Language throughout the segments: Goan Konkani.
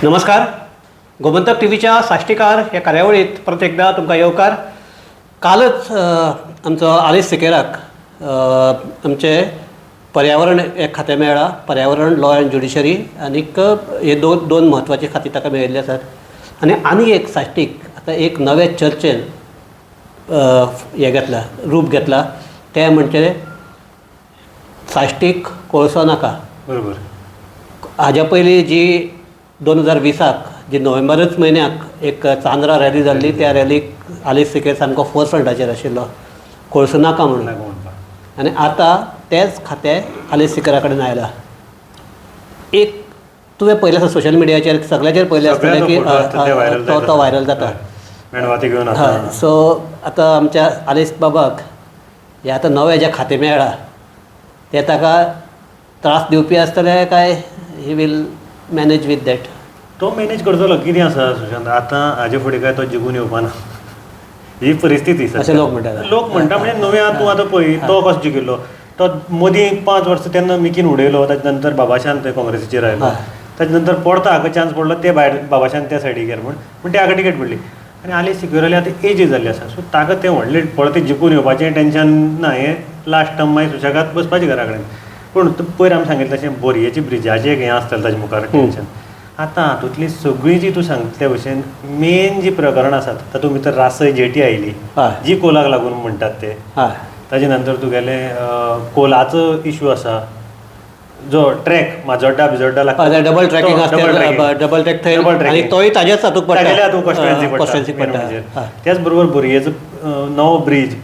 नमस्कार, गोमंतक टीव्हीच्या साश्टीकार ह्या कार्यावळीत परत एकदा तुमकां येवकार. कालच आमचो आलेस सिकेराक आमचे पर्यावरण एक खातें मेळ्ळां, पर्यावरण, लॉ अँड ज्युडिशरी आनीक हे दोन दोन म्हत्वाची खातीं ताका मेळिल्लीं आसात. आनी आनी एक साश्टीक आतां एक नवे चर्चेन हें घेतलां, रूप घेतलां, तें म्हणजे साश्टीक कोळसो नाका. हाज्या पयलीं जी 2020 जी नोव्हेंबरच म्हयन्याक एक चांदरा रॅली जाल्ली, त्या रॅलीक आलेस सिकेर सामको फोर फ्रंटाचेर आशिल्लो, कोळसो नाका म्हणून. नाका म्हणपाक. आनी आतां तेंच खातें आलेस सिकेरा कडेन आयलां. एक तुवें पळयलें आसा, सोशल मिडियाचेर सगळ्याचेर पळयलें आसतलें की सगळ्याचो फोटो आसता, ते व्हायरल. तो तो व्हायरल जाता. मेणवाती घेवन हय. आसा. सो आतां आमच्या आलेस बाबाक हें आतां नवें जें खातें मेळ्ळां तें ताका त्रास दिवपी आसतलें काय he will manage with that? तो मॅनेज करतलो. कितें आसा सुशांत, आतां हाजे फुडें काय तो जिखून येवपा ना, ही परिस्थिती सध्या. अशें लोक म्हणटात. लोक म्हणटा. म्हणजे नवे आतां तूं आतां पळय, तो कसो जिखिल्लो. तो मदीं 5 वर्सां तेन्ना मिकीन उडयलो, ताच्या नंतर बाबाशान थंय काँग्रेसीचेर आयलो. ताच्या नंतर परतो हाका चान्स पडलो, ते भायर बाबाशान त्या सायडीक गेले म्हूण पूण ते हाका टिकेट पडली. आनी आलेस सिक्वेराली आतां एज जाल्ली आसा, सो ताका तें व्हडलें परतें जिखून येवपाचें टेंशन ना. हें लास्ट टर्म मागीर सुशेगाद बसपाचें घरा कडेन. पूण पयर आमी सांगिल्लें तशें बोरयेची ब्रिजाचें एक हें आसतलें ताजे मुखार टेंशन. आतां हातूंतली सगळीं जी तूं सांगता त्या भशेन मेन जी प्रकरणां आसात, तातूंत भितर रासय जेटी आयली, जी कोलाक लागून म्हणटात ते. ताजे नंतर तुगेलें कोलाचो इशू आसा, जो ट्रॅक माजोड्डा बिजोड्डा लागता. Double tracking. तो double tracking. आसता, डबल ट्रॅक थंय. Double tracking. आनी तोय ताजेच हातूंत पडटा. तागेल्या हातूंत कॉन्स्टिट्युएन्सी पडटा. कॉन्स्टिट्युएन्सी main पडटा. म्हणजे. त्याच बरोबर बोरयेचो नवो ब्रीज,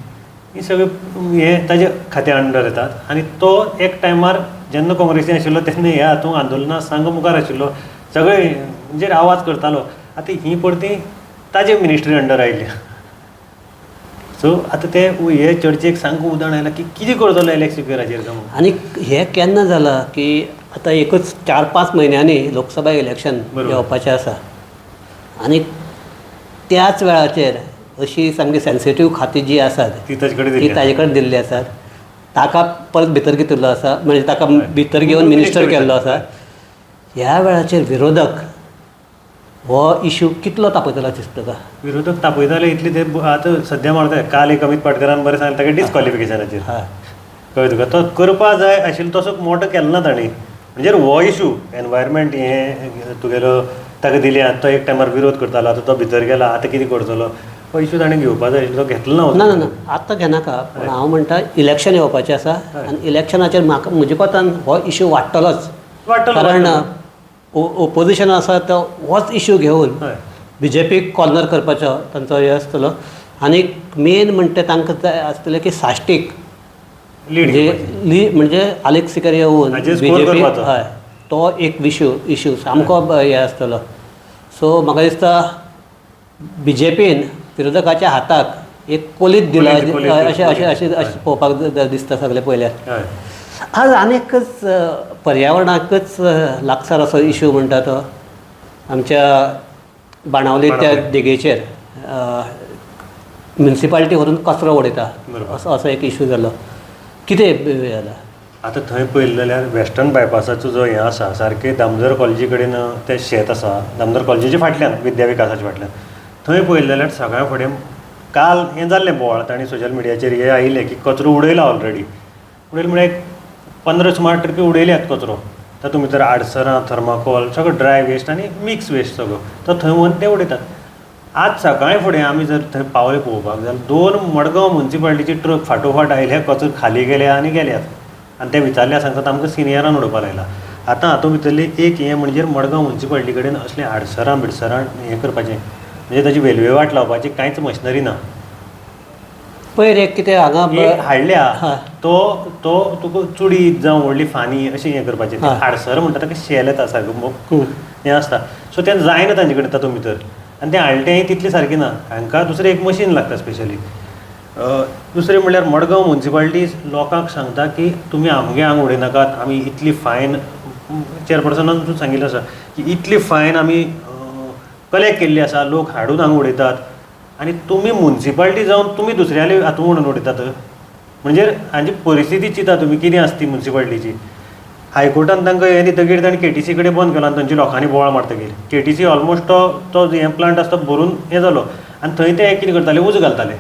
ही सगळे हे ताजे खात्या अंडर येतात. आनी तो एक टायमार जेन्ना काँग्रेसीन आशिल्लो तेन्ना ह्या हातूंत आंदोलनां सामको मुखार आशिल्लो, सगळे म्हणजे आवाज करतालो. आतां ही परती ताजे मिनिस्ट्री अंडर आयली. सो आतां ते हे चर्चेक सामको उदाहरण आयलां की कितें करतलो एलेक्स सिक्वेराचेर काय म्हणून. आनी हें केन्ना जालां की आतां एकूच 4-5 म्हयन्यांनी लोकसभा इलेक्शन येवपाचें आसा आनी त्याच वेळाचेर अशी सामकी सेन्सिटीव खातीं जीं आसात ती ताजे कडेन ती दिली. ताजे कडेन दिल्ली आसात. ताका परत भितर घेतिल्लो आसा, म्हणजे ताका भितर घेवन मिनिस्टर केल्लो आसा. ह्या वेळाचेर विरोधक हो इशू कितलो तापयतलो दिसता तुका? विरोधक तापयताले इतले ते आतां सद्या मारता. काल एक अमीत पाटकरान बरें सांगलें ताका डिस्क्वॉलिफिकेशनाचेर. कळ्ळें तुका? तो करपा जाय आशिल्लो तसो मोटो केलो ना तांणी. म्हणजे हो इशू एनवायरमेंट हें तुगेलो ताका दिलें, आतां तो एक टायमार विरोध करतालो, आतां तो भितर गेला, आतां कितें करतलो? हो इशू ताणें घेवपा जाय आशिल्लो, तो घेतलो ना. ना ना ना, आतां घेनाका, पूण हांव म्हणटा इलेक्शन येवपाचें आसा आनी इलेक्शनाचेर म्हाका म्हज्या कोतान हो इशू वाडटलोच. वाडटलो. कारण ओपोजिशन आसा तो होच इशू घेवन बीजेपीक कॉर्नर करपाचो तांचो हे आसतलो. आनी मेन म्हणटा तांकां जाय आसतलें की साश्टीक लीड. म्हणजे म्हणजे आलेक्स सिकेर येवन हाचेर score BJP करपाचो. हय, तो एक इशू इशू सामको हे आसतलो. सो म्हाका दिसता बीजेपीन विरोधकाच्या हाताक एक कोलीत दिला. कोलीत, कोलीत. अशें अशें अशें अशें पळोवपाक दिसता सगळें पळयल्यार. आज आनीकच पर्यावरणाकच लागसार असो इशू म्हणटा तो आमच्या बाणावली त्या बाणावली. देगेचेर म्युन्सिपाल्टी व्हरून कचरो उडयता. असो असो एक इशू जालो. कितें जाला? आतां थंय पळयलें जाल्यार वेस्टर्न बायपासाचो जो हें आसा, सारकें दामोदर कॉलेजी कडेन तें शेत आसा, दामोदर कॉलेजीच्या फाटल्यान, विद्या विकासाच्या फाटल्यान, थंय पळयलें जाल्यार सगळ्या फुडें काल हें जाल्लें बोवाळ. तांणी सोशल मिडियाचेर हें आयिल्लें की कचरो उडयला ऑलरेडी. उडयलो म्हळ्यार एक 15 सुमार ट्रिपी उडयल्यात कचरो. तातूंत भितर आडसरां, थर्माकोल, सगळो ड्राय वेस्ट आनी मिक्स वेस्ट सगळो तो थंय व्हरून ते उडयतात. आज सकाळी फुडें आमी जर थंय पावले पळोवपाक जाल्यार दोन मडगांव मुन्सिपाल्टीचे ट्रक फाटोफाट आयले, कचरो खाली गेले आनी गेल्यात. आनी ते विचारल्यार सांगतात, आमकां सिनियरान उडोवपाक लायला. आतां हातूंत भितरली एक हें म्हणजे मडगांव मुन्सिपाल्टी कडेन असलें आडसरां बिडसरां हें करपाचें, म्हणजे ताची वेलवेवाट लावपाची कांयच मशिनरी ना. पयर एक कितें हांगा एक हाडल्या. तो तो तुका चुडी जावं व्हडली फांदी अशें हें करपाचें. आडसर म्हणटा ताका शेल येता सारको, हें आसता. सो तें जायना तांचे कडेन तातूंत भितर. आनी तें हाडलें तें तितलें सारकें ना. हांकां दुसरें एक मशीन लागता स्पेशली. दुसरें म्हणल्यार मडगांव मुन्सिपाल्टी लोकांक सांगता की तुमी आमगे हांगा उडयनाकात, आमी इतली फायन, चेअरपर्सनान सुद्दां सांगिल्लें आसा की इतली फायन आमी कलेक्ट केल्ली आसा, लोक हाडून हांगा उडयतात आनी तुमी मुन्सिपाल्टी जावन तुमी दुसऱ्याले हातूंत म्हणून उडयतात. म्हणजे हांची परिस्थिती चिंता तुमी कितें आसता ती मुन्सिपाल्टीची. हायकोर्टान तांकां हें दितकीर तांणी केटीसी कडेन बंद केलो आनी थंयच्या लोकांनी बोवाळ मारतकीर केटीसी ऑलमोस्ट तो तो हें प्लांट आसा तो भरून हें जालो आनी थंय ते कितें करताले, उजो घालताले.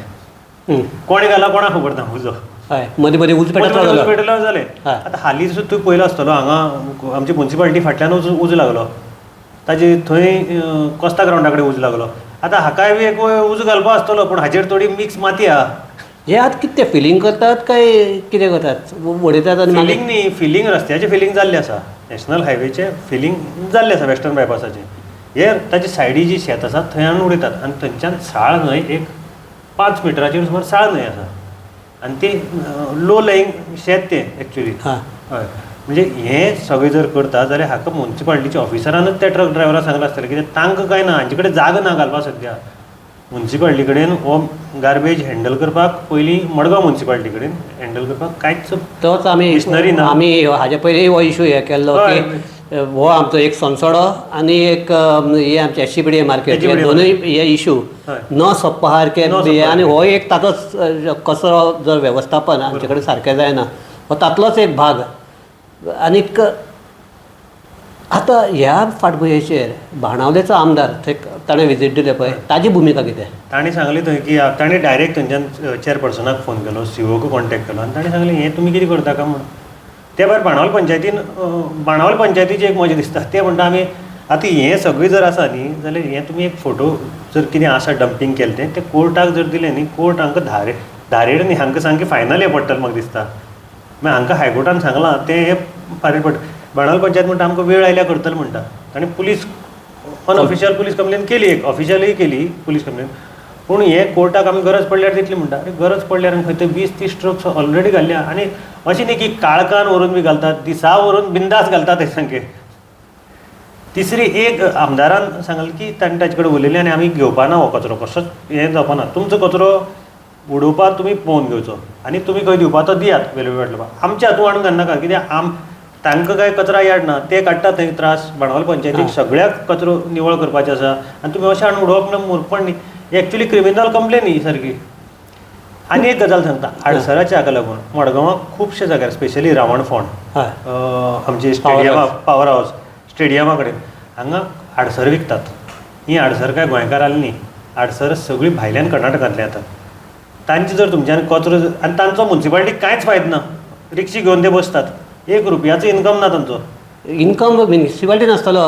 कोणें घाला कोणाक खबर ना उजो. हय, मदीं मदीं उजो पेटलो जालो. पेटलो जालें. आतां हालीं सुद्दां तूं पयलो आसतलो हांगा आमची मुन्सिपालिटी फाटल्यान उजो उजो लागलो, ताजे थंय कोस्ता ग्रावंडा कडेन उजो लागलो. आतां हाकाय बी एक उजो घालपा आसतलो पूण हाजेर थोडी मिक्स माती आहा. हे आतां कितें ते फिलींग करतात काय कितें करतात, उडयतात आनी मागीर फिलींग न्ही, फिलींग रस्त्याचें फिलींग जाल्लें आसा, नॅशनल हायवेचें फिलींग जाल्लें आसा वेस्टर्न बायपासाचें. हे ताचे सायडी जी शेत आसा थंय हाडून उडयतात आनी थंयच्यान साळ न्हंय एक 5 मिटराचेर सुमार साळ न्हंय आसा आनी ती लो लायींग शेत तें एक्चुली. हय, म्हणजे हें सगळें जर करता जाल्यार हाका मुन्सिपालिटीच्या ऑफिसरानूच त्या ट्रक ड्रायव्हराक सांगलां आसतलें कित्याक तांकां कांय ना, हांचे कडेन जागो ना घालपाक. सद्या मुन्सिपालिटी कडेन हो गार्बेज हँडल करपाक पयलीं मडगांव मुन्सिपालिटी कडेन हँडल करपाक कांयच तोच आमी मिशनरी ना. आमी हाजे पयलीं हो इशू हे केल्लो की हो आमचो एक सोनसडो आनी एक हे आमचे एचसीपीडी मार्केट, हे HCPD दोनूय हे इशू न सोंपपा सारके. न सोंपपा आनी हो एक ताचोच कचरो जर वेवस्थापन आमचे कडेन सारकें जायना, हो तातलोच एक भाग. आनीक आतां ह्या फाटभुंयेचेर बाणावलेचो आमदार थंय ताणें विजीट दिलें पळय, ताजी भुमिका कितें? ताणें सांगलें थंय की ताणें डायरेक्ट थंयच्यान चेअरपर्सनाक फोन केलो, सीओक कॉन्टेक्ट केलो आनी ताणें सांगलें हें तुमी कितें करता काय म्हूण. ते भायर बाणावल पंचायतीन, बाणावल पंचायतीची एक मजा दिसता, ते म्हणटा आमी आतां हें सगळें जर आसा न्ही जाल्यार हें तुमी एक फोटो जर कितें आसा डंपींग केलें तें तें कोर्टाक जर दिलें न्ही, कोर्ट हांकां धारे धारेर न्ही, हांकां सामकें फायनल हें पडटलें म्हाका दिसता. मागीर हांकां हायकोर्टान सांगलां तें हें फारीक पडटा. बाणावल पंचायत म्हणटा आमकां वेळ आयल्यार करतले म्हणटा. ताणें पुलीस अनऑफिशियल पुलीस कंप्लेन केली, एक ऑफिशियलूय केली पुलीस कंप्लेन, पूण हे कोर्टाक आमी गरज पडल्यार दितली म्हणटा. आरे गरज पडल्यार आनी खंय थंय 20-30 ट्रक्स ऑलरेडी घाल्ल्या आनी अशें न्ही की काळखान व्हरून बी घालतात, दिसा व्हरून बिंदास घालतात ते सामके. तिसरी एक आमदारान सांगलें की ताणें ताचे कडेन उलयलें आनी आमी घेवपा ना हो कचरो, कसोच हें जावपा ना, तुमचो कचरो उडोवपाक तुमी पळोवन घेवचो आनी तुमी खंय दिवपा तो दियात वेलवे वाटलो, आमच्या हातूंत हाडून घालनाका कित्याक आम तांकां काय कचरा यार्ड ना, ते काडटात थंय त्रास. बाणावल पंचायतीक सगळ्याक कचरो निवळ करपाचें आसा आनी तुमी अशें हाडून उडोवप म्हणल्यार मूर्खपण न्ही, एक्चुली क्रिमिनल कंप्लेन ही सारकी. आनी एक गजाल सांगता, आडसराच्या हाका लागून मडगांवां खुबशे जाग्यार स्पेशली रावणफोंड, आमची स्टेडियमा पावर हावस स्टेडियमा कडेन हांगा आडसर विकतात. ही आडसर काय गोंयकारांली न्ही, आडसर सगळीं भायल्यान कर्नाटकांतल्यान येतात. तांचे जर तुमच्यान कचरो आनी तांचो मुन्सिपालिटीक कांयच फायदो ना, रिक्षी घेवन ते बसतात, 1 रुपयाचो इनकम ना तांचो. इनकम म्युनिसिपालिटी नासतलो,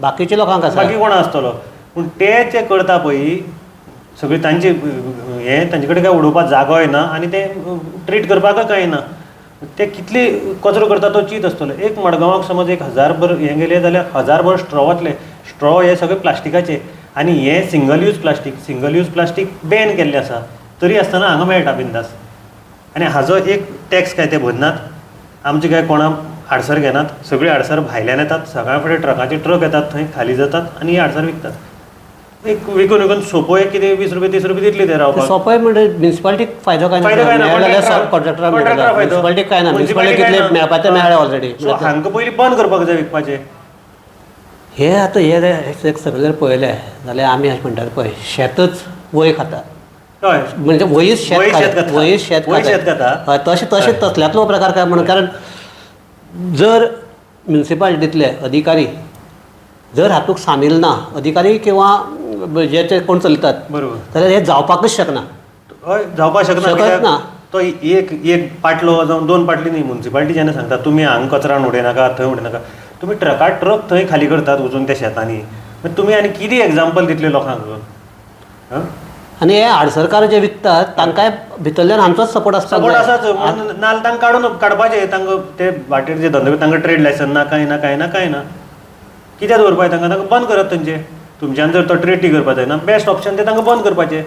बाकीच्या लोकांक आसा, बाकी कोण आसतलो. पूण ते जे करता पळय सगळी तांची हें तांचे कडेन काय उडोवपाक जागोय ना आनी ते ट्रीट करपाकय कांय ना. ते कितले कचरो करता तो चीत आसतलो. एक मडगांवाक समज 1000 भर हें गेलें जाल्यार 1000 भर स्ट्रॉ वतले. स्ट्रॉ हे सगळे प्लास्टिकाचे आनी हे single use plastic, single use plastic ban केल्लें आसा तरी आसतना हांगा मेळटा बिंदास. आनी हाजो एक टॅक्स काय ते भरनात, आमचे काय कोणाक आडसर घेनात, सगळी आडसर भायल्यान येतात, सगळ्या फुडें ट्रकाचे ट्रक येतात थंय खाली जातात आनी ही आडसर विकतात. एक विकून विकून सोपो एक कितें 20 रुपये 30 रुपये दितली ते रावपाक. सोंपें म्हणजे म्युनिसिपालिटीक फायदो काय फायदो काय ना, कॉन्ट्रॅक्टराक म्युनिसिपालिटीक काय ना, म्युनिसिपालिटी कितले मेळपा ते मेळ्ळे ऑलरेडी. सो हांकां पयलीं बंद करपाक जाय विकपाचें. हे आतां हे सगळें जर पळयलें जाल्यार आमी अशें म्हणटात पळय, शेतच वय खाता, म्हणजे वयच शेत खाता, वयच शेत खाता. हय, तशें तशें तसल्यांतलो प्रकार काय म्हणून, कारण जर म्युनिसिपालिटींतले अधिकारी जर हातूंत सामील ना, अधिकारी किंवा जे ते कोण चलतात बरोबर, जाल्यार हें जावपाकच शकना. हय, जावपाक शकना, शकत ना. तो एक एक पाटलो जावं 2 पाटली न्ही, म्युनिसिपालिटी जेन्ना सांगता तुमी हांगा कचरान उडयनाका, थंय उडयनाका, तुमी ट्रकार ट्रक थंय खाली करतात वचून त्या शेतांनी, मागीर तुमी आनी कितें एग्जाम्पल दितले लोकांक? आनी हे आडसरकार जे विकतात तांकांय भितरल्यान आमचोच सपोर्ट आसता, सपोर्ट आसाच म्हणून नाजाल्यार तांकां काडून काडपाचें. तांकां ते वाटेर जे धंदो तांकां ट्रेड लायसन्स ना, कांय ना, कांय ना, कांय ना, कित्याक दवरपाचें तांकां? तांकां बंद करात थंयचें. तुमच्यान जर तो ट्रेड करपाक जायना, बेस्ट ऑप्शन ते तांकां बंद करपाचें.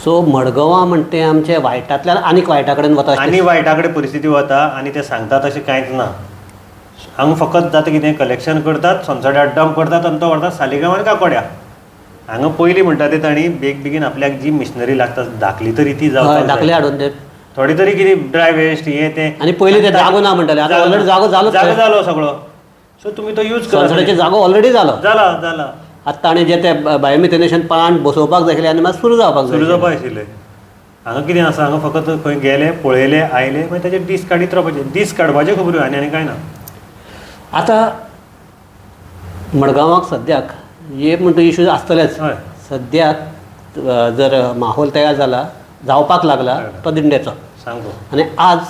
सो मडगांवां म्हणटा तें आमचें वायटांतल्यान आनीक वायटा कडेन वता, आनी वायटा कडेन परिस्थिती वता आनी ते सांगतात तशें कांयच ना. हांगा फकत जाता कितें, कलेक्शन करतात, सोनसड्यार डंप करतात आनी तो व्हरतात सालिगांव आनी काकोड्या. हांगा पयलीं म्हणटा ते तांणी बेग बेगीन आपल्याक जी मिशनरी लागता धाकली तरी ती जावपाक धाकली हाडून ते थोडी तरी कितें ड्राय वेस्ट हें तें. आनी पयलीं ते जागो ना म्हणटाले, आतां ऑलरेडी जागो जालो, जागो जालो सगळो. सो तुमी तो यूज करा, सोनसड्याचो जागो ऑलरेडी जालो, जाला जाला. आतां ताणें जे ते बायोमिथेनेशन प्लांट बसोवपाक जाय आशिल्लें आनी मात सुरू जावपाक सुरू जावपाक आशिल्लें. हांगा कितें आसा, हांगा फकत खंय गेले पळयले आयले मागीर ताजे दीस काडीत रावपाचे, दीस काडपाच्यो खबऱ्यो आनी आनी कांय ना. आतां मडगांवाक सद्याक हे म्हणटा इशूज आसतलेच. हय. सद्याक जर माहोल तयार जाला जावपाक लागला तो दिंडेचो. सामको. आनी आज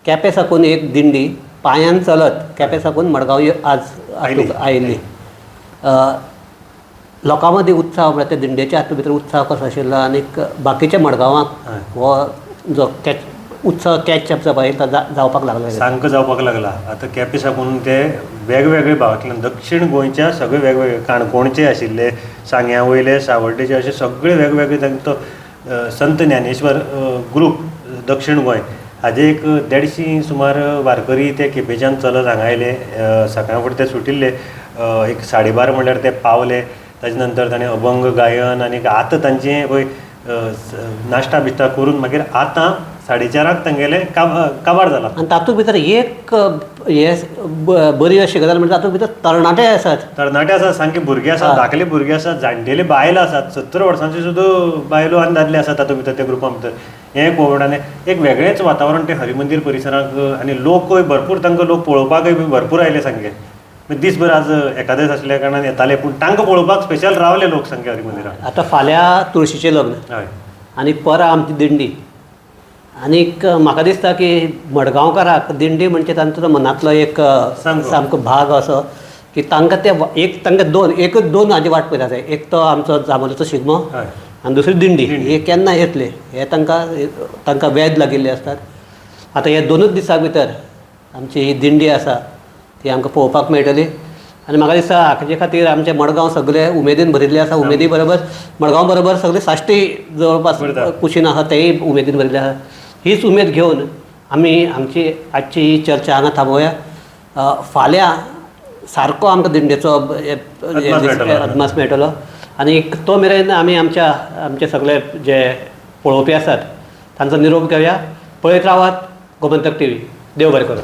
केपें साकून एक दिंडी पांयान चलत केपें साकून मडगांव आज आयिल्ली. लोकां मदीं उत्साह म्हळ्यार त्या दिंडेच्या हातूंत भितर उत्साह कसो आशिल्लो आनीक बाकीच्या मडगांवाक हो जो कॅच उत्साह कॅच अप जावपा तो जावपाक लागला. सामको जावपाक लागला. आतां केपें साकून ते वेगवेगळे भागांतल्यान दक्षीण गोंयच्या सगळे वेगवेगळे काणकोणचे आशिल्ले, सांग्या वयले, सावर्डेचे, अशे सगळे वेगवेगळे तांकां तो संत ज्ञानेश्वर ग्रूप दक्षीण गोंय हाजे एक 150 सुमार वारकरी ते केपेंच्यान चलत हांगा आयले. सकाळ फुडें ते सुटिल्ले, एक 12:30 म्हणल्यार ते पावले. ताजे नंतर ताणें अभंग गायन आनी आतां तांचें पळय नाश्ता बिश्ता करून मागीर आतां 4:30 तांगेलें काबार जाला. आनी तातूंत भितर एक हे बरी अशी गजाल म्हणजे तातूंत भितर तरणाटे आसात. तरणाटे आसात, सामके भुरगे आसात, धाकले भुरगे आसात, जाणटेले बायलां आसात, 70 वर्सांचे सुद्दां बायलो आनी दादले आसात तातूंत भितर त्या ग्रुपां भितर. हें कोविडान एक वेगळेंच वातावरण तें हरिमंदीर परिसराक आनी लोकूय भरपूर, तांकां लोक पळोवपाकय बी भरपूर आयले सामके. दीसभर आज एकादस आसल्या कारणान येताले, पूण तांकां पळोवपाक स्पेशल रावले लोक सामके हरिमंदिराक. आतां फाल्यां तुळशीचें लग्न आनी परां आमची दिंडी. आनीक म्हाका दिसता की मडगांवकाराक दिंडी म्हणजे तांचो तो मनांतलो एक सामको भाग असो की तांकां ते एक तांकां दोन एकच दोन हाजी वाट पळयता जाय. एक तो आमचो जांबावलेचो शिगमो आनी दुसरी दिंडी, हे केन्ना येतले हे तांकां तांकां वेद लागिल्ले आसतात. आतां हे दोनूच दिसां भितर आमची ही दिंडी आसा ती आमकां पळोवपाक मेळटली. आनी म्हाका दिसता हाचे खातीर आमचें मडगांव सगळे उमेदीन भरिल्लें आसा. उमेदी बरोबर मडगांव बरोबर सगळे साश्टी जवळपास कुशीन आसा तेय उमेदीन भरिल्ले आसा. हीच उमेद घेवन आमी आमची आजची ही चर्चा हांगा थांबोवया. फाल्यां सारको आमकां दिंडेचो अदमास मेळटलो आनी तो मेरेन आमी आमच्या आमचे सगळे जे पळोवपी आसात तांचो निरोप घेवया. पळयत रावात गोमंतक टीव्ही. देव बरें करूं.